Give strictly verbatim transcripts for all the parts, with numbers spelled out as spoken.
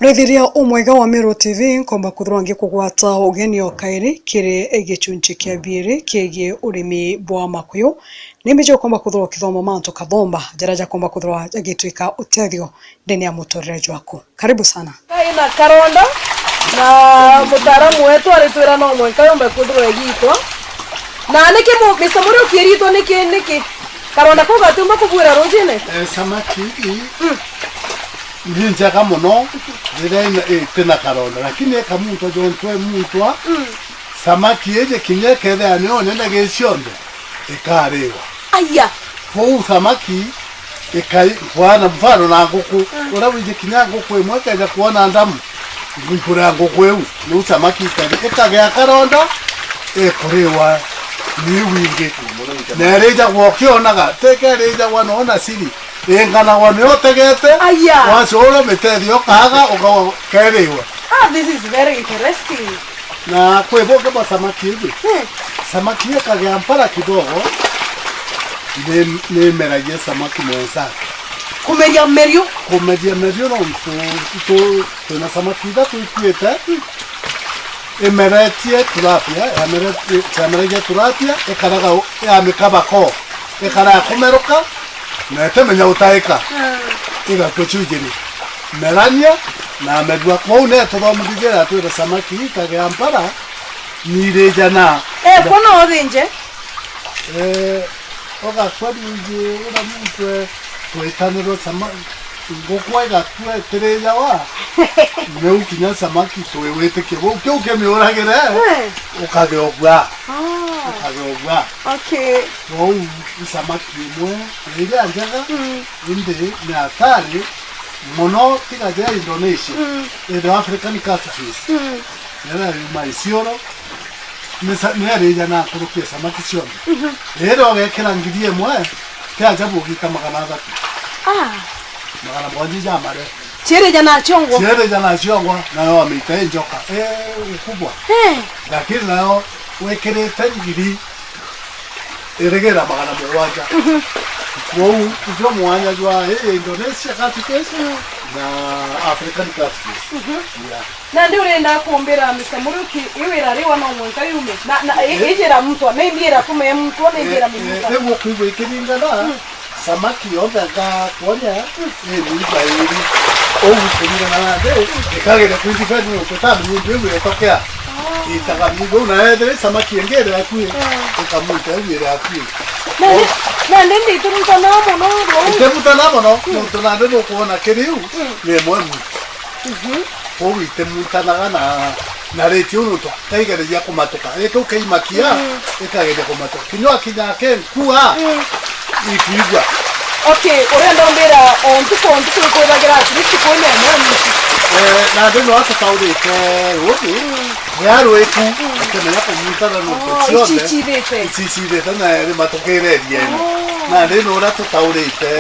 Mwithiria umwega wa Meru T V, nkomba kwithirwa ngikugwata ugeni o kairi kiri gicunchi kia biiri kiegie urimi bwa makuyu. Ni mbiji ukomba kwithirwa ukithoma mantu kathomba jaria jakomba kwithirwa jagitwika utethio ndene ya muturire jwaku. Karibu sana. Ina karonda, na mutaaramu wetu aritwira no mwenka yomba kwithirwa igitwa. Na niki mu-, Mister Muriuki iritwa niki, niki? Karonda kau gatiumba kubwira rujine? Eh, samaki ii ni njega mono riria ina-, itina karonda, lakini eka muntu ajontwe muntu a, samaki iji kinya ikethira ni o nene gi cionthe, ikariwa. Aya! Kwou samaki ikai-, kwana mfano na nguku, uria wiji kinya nguku imwe ikeja kwona ndamu, igwikura nguku iu, niu samaki ikari-, ikagea karonda, ikuriwa ni wingi. Na irijagwa ukionaga, tikerijagwa nona siri, inganagwa ni utegete, aya! Wacoora mitethio ukaaga, uka-, ukeriwa. Ah, this is very interesting. Na kwi bungi bwa samaki iji. Hmm. Samaki ikagea mpara kidogo, ni, ni imeragia samaki mwenzake. Kumeria merio? Kumeria merio nontu tu-, twina samaki ithatu ikuite. Hmm. Imeretie tilapia, yamere-, yameragia tilapia, ikaraga u-, yamikaba ko, ikaraga kumeruka, na itimenya utaika. Hmm. Igakua ciu ijiri. Melania na Merua. Kwou netuthomithirie na twire samaki ikagea mpara ni iri ijana. Eh, kwo no uthinje? Eh, ugakua rwiji uria muntu e-, twitanirwe sama-, nguku igakua itirijawa, niu kinya samaki twiwitikia bau, kiu kimiuragire, eh, ukagea ubua. Ah. Ukagea ubua. Okay. Kwou ni samaki imwe iria njega, mm, indi ni hatari mono, tiga ja Indonesia, mm, ithwa African catfish. Mm. Niria yuma Isiolo, ni sa-, niria rijana nkuruki ya samaki cionthe. Mhm. Iri ugekira ngiri imwe, ti ajabu ugita magana athatu. Ah. Magana mugwanja ja mare. Ciiri jana ciongwa? Ciiri jana ciongwa, nayo wameita i njoka. Eh, ukubwa. Eh. Lakini nayo wikirite ngiri, irigira magana mugwanja. Mhm. Kwou, icio mwanya jwa, eh, Indonesia catfish, mm, na African catfish. Mhm. Yeah. Nandi urenda kumbira, Mister Muriuki, i wira riwa no mwanka yume? Na, na, i-, eh, ijira mutwa, maybe ira kume mutwa, maybe ira, eh, eh, mutwa. Riu ukwigua ikiringana, mm, samaki yonthe ngakonya, mm, iri ibairi. Ou kuringana na nthi, ikagere kwithibeni ututambi ndio ibu itokea. Oh. Itaga mingi, na ethire samaki ingi iri akui, mm, ikamuita iu iri akui. Nandi, nandi nditutana mono, no? Itebutana mono, mm, nontu nandi nukwona kiriu, mm, ni imwe mwi. Mhm. Kwou itimutanaga na, na rate iu nontu kaigeragia kumatuka. Ri kiu kaimakia, mm, ikageria kumatuka. Kinya wakinya kenkua, mm, ikwigua. Okay, urenda umbira o ntuku o ntuku ikwithagira at least kwina imwe miti? Eh, nandi no atutaurite ruuji, mm, ria rwiku, mm, ukimenya kumutana nontu, oh, cionthe icicithite, icicithite na ri matukire iriene. Oh. Nandi no uria tutaurite,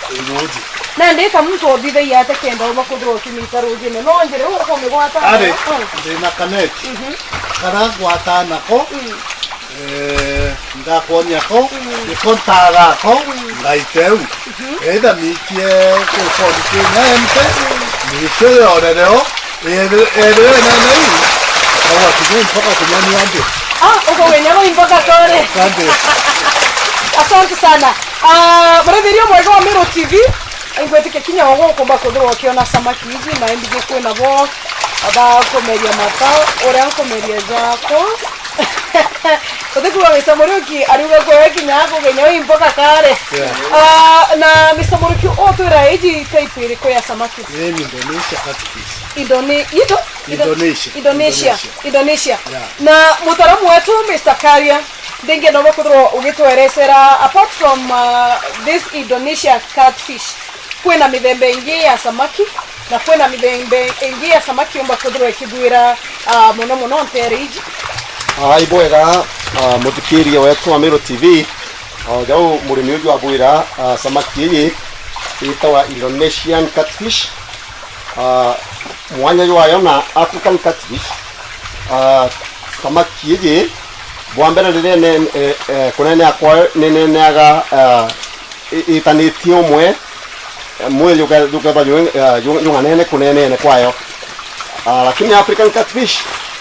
mhm, ruuji. Nandi ka muntu othithagia ate kenda umba kwithirwa ukimita ruujine? No njira iu ukumigwata? Ari, mm, ndina kaneti, mhm, karia ngwataa nako, mm, eh, ngakwonia ko, mm, niko ntaaga ko, mm, ngaita iu. Mhm. Either miikie kwi kondi kwi Nyaembe, mm, miikie yorere o, ethire, ethire inene iu, au akinya mpaka kunyania nthi. Ah, uko wenyaga mpaka kore. Asante. Asante sana. Ah, muraithiria mwega wa Meru T V, ingwitikia kinya ogo ukumba kwithirwa ukiona samaki iji, na imbiji kwina bo, aba kumeria mata, uria nkumeria jako. Utikuwa Mister Muriuki ariuga kwewe kinya akugenya wi mboka kare. Yeah. Ah, na Mister Muriuki, utwira iji type iriku ya samaki? Ii ni Indonesia catfish. Indone-, ito? Indo-, Indonesia. Indonesia. Indonesia. Indonesia. Yeah. Na mutaaramu wetu, Mister Karia, ndingienda umba kwithirwa ugitwerecera, apart from, uh, this Indonesia catfish, kwina mithemba ingi ya samaki, na kwina mithemba ingi ya samaki yumba kwithirwa ikibwira, uh, mono mono nteere iji? Ah, ibwega, ah, muthikiria wetu wa Meru T V, ah, jau murimi uju abwira, ah, samaki iji itawa Indonesian catfish. Ah, mwanya jwayo na African catfish. Ah, samaki iji, bwa mbere riria ine-, eh, eh, kunenea kwayo nineneaga, ah, i-, itanitie umwe, Eh, mwiri juke-, jukethwa ju-, eh, ju-, jung'anene kunenene kwayo. Ah, lakini African catfish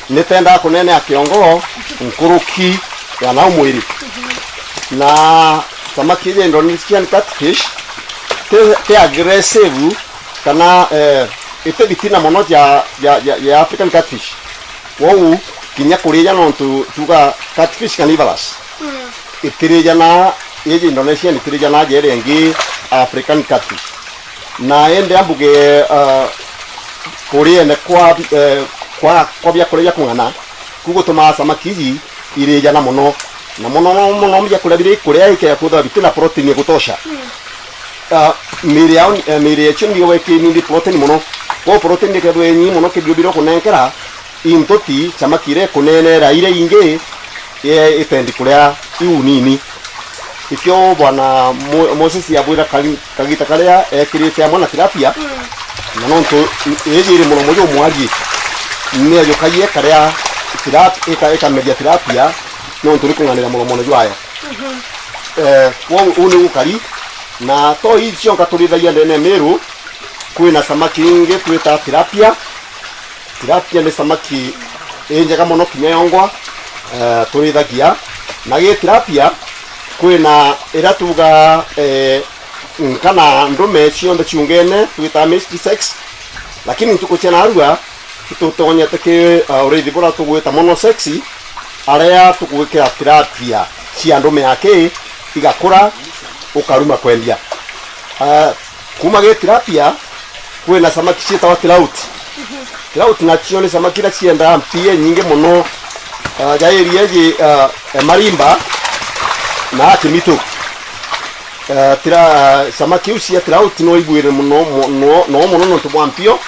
nitendaa kunenea kiongo nkuruki ya nau mwiri. Na samaki iji Indonesian catfish ti, ti aggressive kana, eh, iti bitina mono ja, ja, ja, ja African catfish. Kwou kinya kurija nontu tuga catfish carnivorous. Mm. Itirijana, iji Indonesian itirijana ja iria ingi African catfish. Na indi ambuge, uh, kuriene kwa, eh, kwa, kwa biakuria bia kung'ana, ku gutumaa samaki iji irijana mono. Na mono, mono, mono biakuria biri kuria ikea kwithirwa bitina protein ya kutosha. Mm. Ah, miiri yao, eh, miiri yacio niyo ikinindi protein mono. Kwou protein ikethirwa inyingi mono, kibiobio kunenkera intuti, samaki iria ikunenera iria ingi, ye itendi kuria iu nini. Ikio Bwana Mo-, Moses yabwira kari-, kagita karia ekirite amwe na tilapia, mm, na nontu iji iri muromo jumwarie, ni ajukagia ikaria tilap-, ika-, ikameria tilapia, nontu ni kung'anira muromone jwayo. Mhm. Eh, kwou uu ni gukari, na to ii cionka turithagia ndene ya Miru, kwina samaki ingi twita tilapia. Tilapia ni samaki injega mono kinya yongwa, eh, turithagia. Na gi tilapia, kwina iria tuga, eh, nkana ndume cionthe ciungene, twita mixed sex. Lakini ntuku cia narua, itutonyete ki, uh, urithi bura tugwita monosex, aria tugwikira tilapia cia ndume aki igakura, ukaruma kwendia. Uh, kuma gi tilapia, kwina samaki ciitagwa trout. Trout nacio ni samaki iria ciendaa mpia inyingi mono, uh, ja area iji, uh, e Marimba na Kimitu. Uh, tira-, samaki iu cia trout no igwire mono, mono, no mono nontu bwa mpio.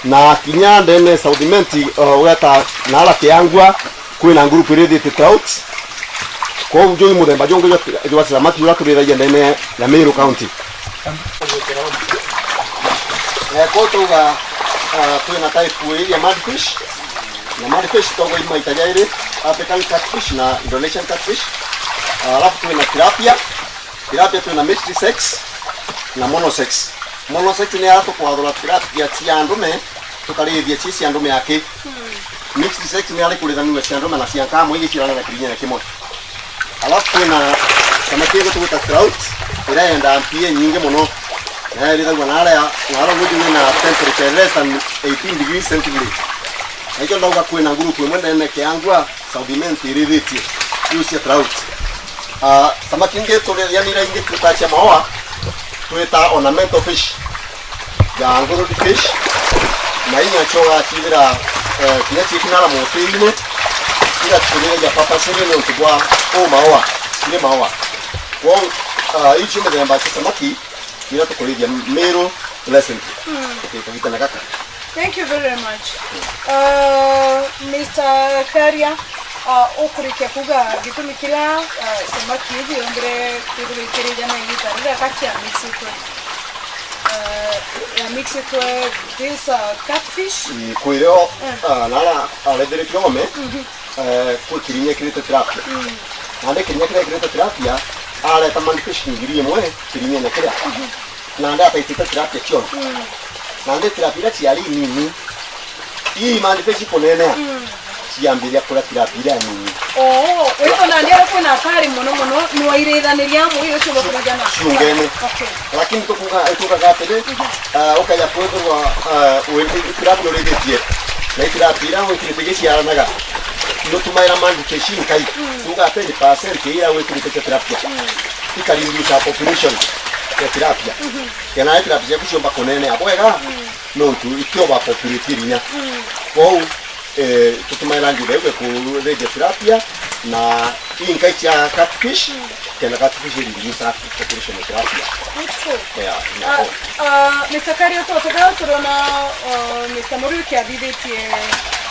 Na kinya ndene South Imenti, uh, ugeta naara Kiangua, kwina ngurupu irithite trout. Kwou juu muthemba jungi jwa, jwa samaki uria turithagia ndene ya Meru County. Eh, kwou twauga, uh, twina type iri ya mudfish. Na mudfish twauga i maita jairi, African catfish na Indonesian catfish. Uh, alafu twina tilapia. Tilapia twina mixed sex na monosex. Monosex ni aria tukwathura tilapia cia ndume, tukarithia ci cia ndume aki. Mm. Mixed sex ni aria ikurithanua cia ndume na cia nkaa amwe igicirana na kirinyene kimwe. Alafu kwina samaki ingi tugwita trout, iria yendaa mpia inyingi mono. Na irithagua na aria, na aria gwithi wina temperature less than eighteen degrees centigrade. Na ikio ndauga kwina ngurupu imwe ndene Kiangua, South Imenti irithitie iu cia trout. Ah, samaki ingi turianira ingi twita cia maua, twita ornamental fish, ya ngurudi fish, na inya cio gacithira, eh, kinya cikinara mutiri-ini, igatutethia purpose ni nontu bwa u maua, ni maua. Kwou, ah, icio mithemba cia samaki, iria tukurithia Meru presently. Mm. Okay, kagitana gaka. Thank you very much. Uh, Mister Karia, uh, ukurikia kuga gitumi kiria, uh, samaki iji yombire kwithirwa ikirija na igita riria gati ya mixitwe, uh, ya mixitwe this, uh, catfish? Ii, kwirio, mm, ah, nara arethiritwe ome. Mhm. Eh, kwi kirinya ikirite tilapia. Mm. Nandi kirinya kiria ikirite tilapia, areta mudfish ngiri imwe kirinyene kiria. Mhm. Nandi ataitite tilapia cionthe. Mm. Nandi tilapia iria ciari inini, ii mudfish ikunenea, mm, ciambiria kuria tilapia iria nini. Oh, wito nandi aria kwina akari mono mono, nwairithaniria amwe, iyo ciumba kurijana. Ciungene. Okay. Lakini tukuga, tukaga atiri, mhm, ah, ukaja kwithirwa, ah, wi-, tilapia urithitie, na itilapia iria wikirite igiciaranaga, nutumaira mudfish inkai. Mm. Tuga ten percent iria wikirite cia tilapia. Mm. Ikareduce population ya tilapia. Mhm. Kena tilapia ciaku ciumba kunenea bwega, mm, nontu iti overpopulate irinya. Mm. Kwou, eh, tutumaira njira iu ya kurithia tilapia na inkai cia catfish, mm, kenda catfish ireduce population ya tilapia. Beautiful. Yeah, ah, yeah. Ah, Mister Karia, twatega turiona, ah, Mister Muriuki athithitie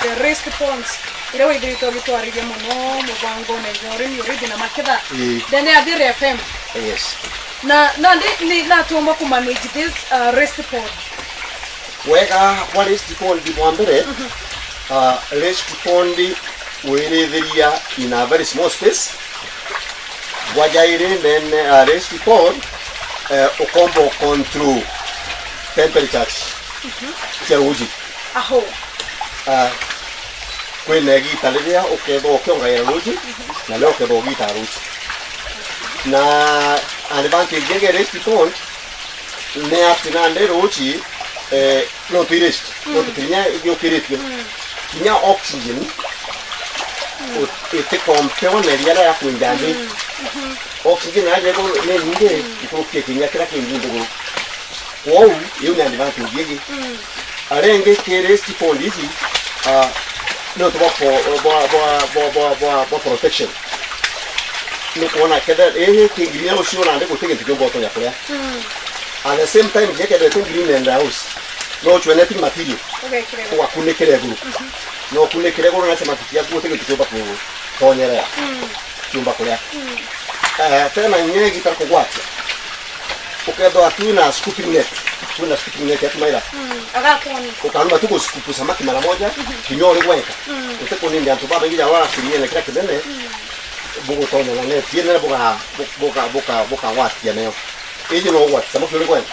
the raised ponds, iria withiritwe ugitwarithia mono mubangone jwa urimi urithi na maketha. Ii. Ndene ya Thiiri F M. Yes. Na, nandi ni, natumba ku manage this, uh, raised pond? Wega bwa raised pond bwa mbere, mhm, uh, raised pond wirithiria in a very small space. Bwa jairi ndene, uh, raised pond, Eh, ukomba u control temperatures cia ruuji. Aho. Ah, kwina igita riria ukethwa ukiongaira ruuji, na riria ukethwa ugiita ruuji. Na advantage ingi iri East Pond ni ati nandi ruuji, eh, no twi rest, no tukinya ithiukiritue. Kinya oxygen, u-, itikompewa na iria ya kwinja nthi. Oxygen yaja iguru ni nyingi, nkuruki ya kinya kiria kingi nthiguru. Kwou, iu ni advantage ingi. Aria ingi kiri East Pond ici, ah, ni untu bwa po-, bwa, bwa, bwa, bwa, bwa, bwa protection. Ni kwona kethira ii ki greenhouse ucio nandi guti gintu kiumba utonya kuria. At the same time, kinya kethira ti green and house, no ucwe netting material. Ugakunikira iguru. No ukunikire iguru na samaki ciaku guti gintu kiumba kutonyerera. Kiumba kuria. Eh, tena inya igita kugwatia. Ukethwa twina scooping net. Twina scooping net ya tumaira. Agakwoni. Ukaruma tu guscoop samaki mara moja, kinya uri gwenka. Uti kunindi antu babaingi ja wara kiriene kira kinene. Bugutonya na net. Yene buga, buga, buga, bukagwatia nayo. Iji no ugwatia samaki uri gwenka.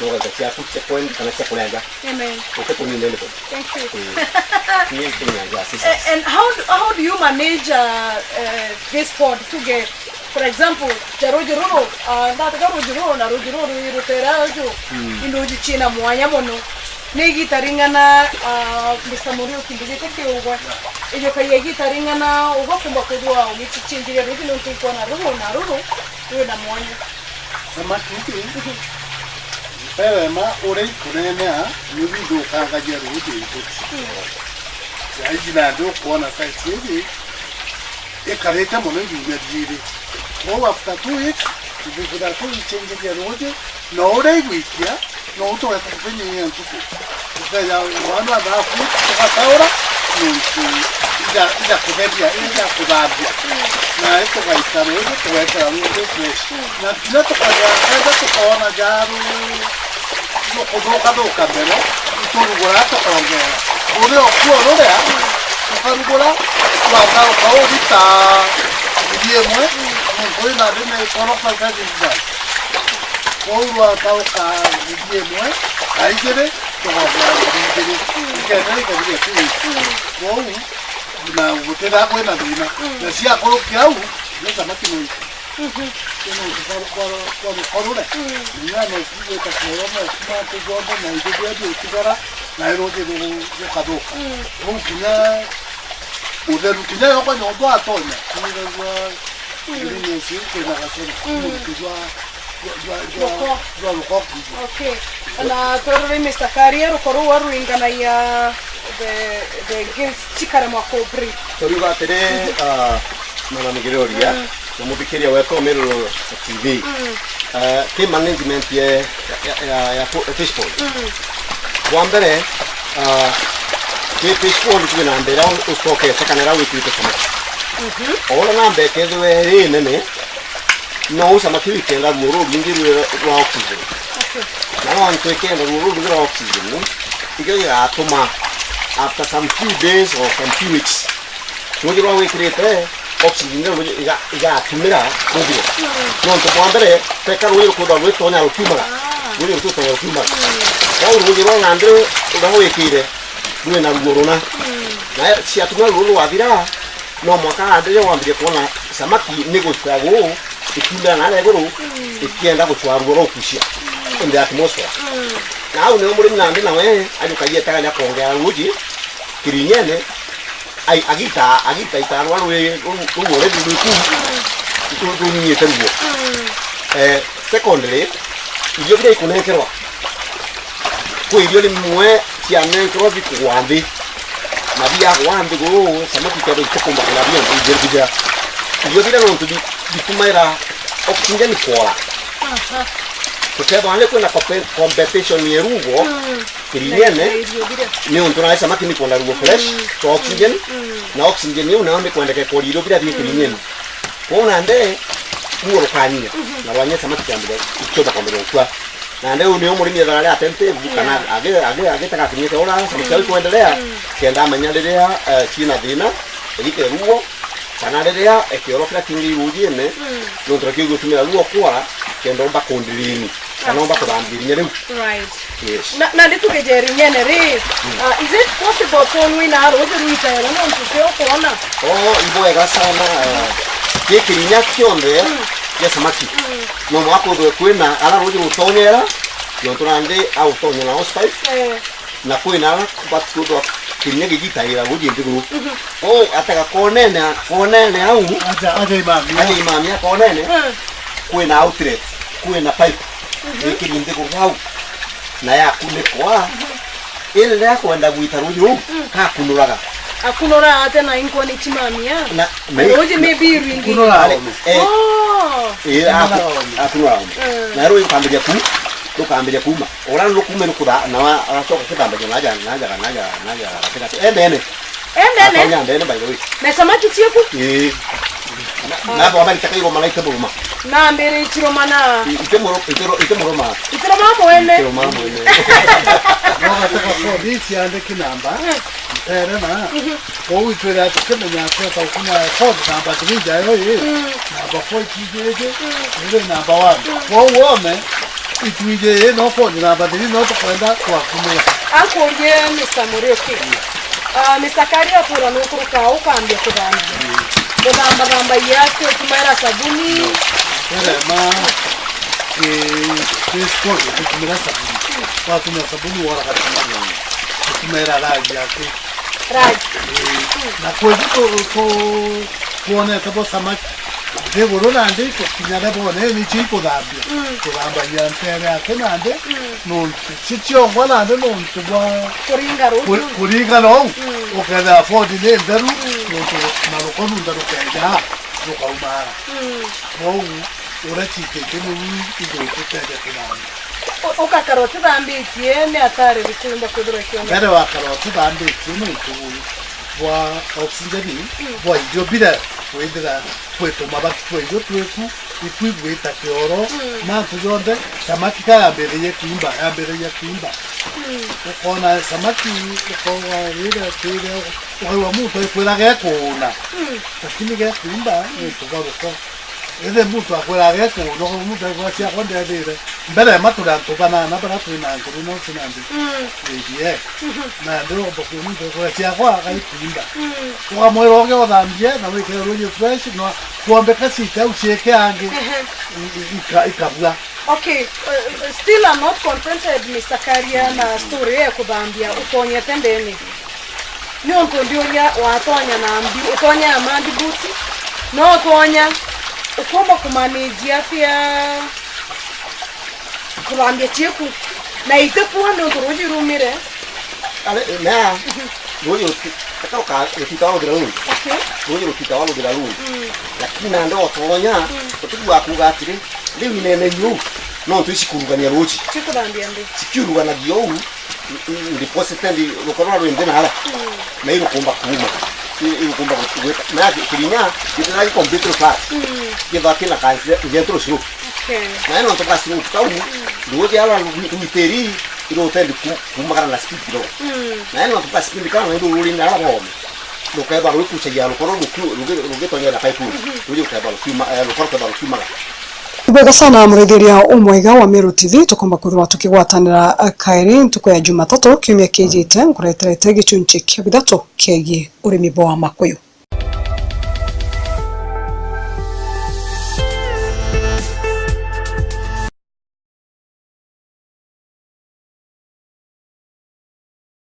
No gwenka ciaku cia kwendia kana cia kuria nja. Amen. Uti kunindi anything. Thank you. Eh, ni kunya ja sisa. Eh, and how do, how do you manage, uh, uh, this pond to get, for example, ja ruuji ruru, uh, ndatega ruuji ruru na ruuji ruru rwi rutera ju, i nduuji ciina mwanya mono. Ni igita ring'ana, uh, Mister Muriuki mbigite kiugwe? Ijukagia igita ring'ana ugakumba kwithirwa ugicichinjiria ruuji niuntu ikwona ruru na ruru rwina mwanya? Samaki ici, mbere ma uria ikunenea, ni bithukangagia ruuji nkuti. Ya ici nandi ukwona size iji ikarite mono inyumia biiri. Kwou after two weeks, ibithira tu ichenjeria ruuji, na uria igwikia, no tugeta kubinyia ntuku. Tukeja mwana athafu, tugataura, nontu ija, ija kutheria, ija kuthambia. Na tugaita ruuji, tugekera ruuji fresh. Na kinya tukagea kenda tukoona jaru rukuthuka thuka mbere, iturugura tukongera. Ruria okuo ruria, tukarugura, twatauka urita ngiri imwe, nontu ina nthi ni ikoroka ikathithia. Kwou rwatauka ngiri imwe na igiri, tugongera ngiri igiri. Ikenda ikathithia tu. Kwou, na gutira kwina thina. Na ciakurukia au, ni samaki mwingi. Kwina untu kwa, kwa, kwa rukorure. Munya no kwigwita kioyo, no kuma antu jonthe, na ithu bia biutigara, na iruji rukathuka. Riu kinya utheru, kinya yokwa nyomba atonya, kwithagua greenhouse iu kwina gacoro. Muntu jwa, jwa, jwa, jwa, jwa ruko. Okay. Na twerore Mister Karia, ruko ruu rwinganagia the, the gills cikaremwa ku breathe. Turiuga atiri, ah, mwana migiri uria, na muthikiria wetu Meru T V. Ah, ki management ya, ya, ya, ya, ya fu-, fish pond. Bwa mbere, ah, ki fish pond twina mbere au ustokete kana ira wikirite samaki. Ona na mbere kethirwe iri nene, no samaki wikenda ruo rurwingi rwi rwa oxygen. Na no antu ikenda ruo rurwingi rwa oxygen, ikio gigatuma after some few days or some few weeks, ruuji rwa wikirite oxygen iria ruuji iga-, igatumira kuthira. Nontu bwa mbere, teka ruuji rukuthwa rwitonya rukiumaga. Ruuji rutitonya rukiumaga. Kwou ruuji rwa nandi ruria wikire rwina ruo runa. Na ciatumira ruo rwathira, no mwanka nandi riria wambirie kwona samaki ni gucwa guu, ikiumira na iguru, ikienda gucwa ruo rwa ukucia in the atmosphere. Na au nio murimi nandi nawe ajukagia etagania kwongera ruuji kirinyene, ai-, agita, agita itarwa rwi ru-, ruu already rwi kuu, ru-, runyite ruo. Eh, secondly, irio biria ikunenkerwa, kwi irio rimwe cianenkerwa bikugwa nthi, na biagwa nthi guu, samaki ikethirwa itikumba kuria bionthe irio biria. Irio biria nontu bi-, bitumaira oxygen kwora. Tukethirwa ni kwina compe-, competition ya rugo, kirinyene, ni untu nawe samaki ni kwenda ruo fresh, to oxygen, na oxygen iu nayo ni kwendeke kworia irio biria bi kirinyene. Kwou nande, ruo rukanyia, na rwanyia samaki kiambire, ikiumba kwambire gukua. Nande u nio murimi ethagwa ari attentive, kana agi-, agi-, agitega kinyite ura, samaki au ikwendelea, kenda amenya riria, eh, ciina thina, igite ruo, kana riria, eh, kioro kiria kingi iruujine, nontu nakio gigutumira ruo kwora, Ndomba kundirini, na nomba kuthambia inya riu. Right. Yes. Na, na nitugeje irinyene ri, ah, is it possible tonwe na ruuji rwitaira nontu ti ukwona? Oh, ibwega sana, ah, gikirinya kionthe gia samaki. No mwanka kwithwe kwina ara ruuji rutonyera, nontu nandi autonya na hosepipe. Eh. Na kwina ara batu kwithwa kinya gigitaira ruuji nthiguru. Kou atega konene, konene au, aja, aja imamia. Aja imamia konene, kwina outlet, kwina pipe ikiri nthiguru au, na yakunikwa. Iri riria akwenda gwita ruuji ruu, kakunuraga. Akunuraga atia na inkoni chimamia? Na, na ruuji maybe irwingi. Kunura ome. Eh. Oh. Eh, aku-, akunura ome. Na ruuji rukambiria ku-, rukambiria kuuma. Ura rukume rukutha, na wa-, agacoka kuthambagia naja, naja, naja, naja, gatigati. Endene. Endene? Atonya ndene, by the way. Na samaki cieku? Ii. Na, na baba nitaka iroma na itemuruma. Na mbere itiroma na. I-, itemuru-, itero-, itemuruma. Itiroma mwene. Itemuruma mwene. No gataka so, this yandiki namba. Mpere na. Kou itwire ati kimenya atweta ukuna phone namba three jayo ii. Namba four itwije iji. Iri namba one. Kou wome. Itwije ii no phone namba three no tukwenda twakumira. Ankurie Mister Muriuki. Ah, Mister Karia atura nukuruka ukambia kuthambia. Kuthamba thamba yake utumaira sabuni. Erema. Eh, this phone tutumira sabuni. Watumira sabuni wora katumira. Tutumira rangi yake. Right. Eh, na kwezi tu, tu, twonete bo samaki. Nthiguru nandi tukinya rebone, nicio ikuthambia. Tuthambagia ntere yake nandi, nontu, ci ciongwa nandi nontu bwa kuringa ruuju. Ku-, kuringa nou, ukethira phone ni ntheru, nontu maruko nunthe rukeja, rukaumara. Kwou, uria ciitite niu igututethia kuthambia. U-, ukakara utithambitie, ni atari rikwenda kwithirwa ikioneka. Mbere wakara utithambitie nontu bwa oxygen, bwa irio bira kwithira kwituma baki twa irio twiku, iku igwita kioro, mantu jonthe, samaki ka yambiririe kuimba, yambiririe kuimba. Ukona samaki, ukona rire, rire, ukaigua muntu aikwira gekuuna, lakini gekuimba, nontu bwa ruko. Ethira muntu akwira agekuna, muntu akwira ciakwa ndethire. Mbere ya matu na antu banana bara twina nguru no tuna nthi. Ethie. Na ndio muntu akwira ciakwa agaikuimba. Ukamwira uge uthambie na wikire ruuji fresh, no kuombeka cite au ciike angi. I-, i-, ika-, ikabua. Okay, uh, uh, still I'm not contented, Mister Karia, na story ya kuthambia utonyete ndene. Niuntu ndiuria watonya na mbi, utonya ya mandi buti, no utonya, ukumba kumanage atia kuthambia cieku na itikua niuntu ruuji rumire? Ari, mea, ruuji ruti-, aka ruka-, rutita wa ruthira rundi. Okay. Ruuji rutita wa ruthira rundi. Lakini nandi otonya, utigua kuuga atiri, riu inene iu, nontu icikurugania ruuji. Cikuthambia nthi. Cikiuruganagia uu, deposited rukorwa rwi nthi naara. Na irukumba kuuma. I-, irukumba gu-, gwita. Na ki-, kirinya, gitira gi completely flat. Githaa kina ka gentle slope. Okay. Na ino ntoka slope kau, ruuji ara rwi-, rwitiri, irutendi ku-, kumagara na speed kidogo. Na ino ntoka speed kau, na iru ruri naara boome. Rukethwa rwikucagia rukorwa ruki-, ruki-, rukitonyera pipe. Ruuji rukethwa rukiuma, eh, rukorwa rukethwa rukiumagara. Ibwega sana muraithiria umwega wa Meru T V, tukomba kwithirwa tukigwatanira, eh, kairi ntuku ya Jumatatu kiumia kijite, nkureterete gichunchi kia bithatu kiegie urimi bwa makuyu.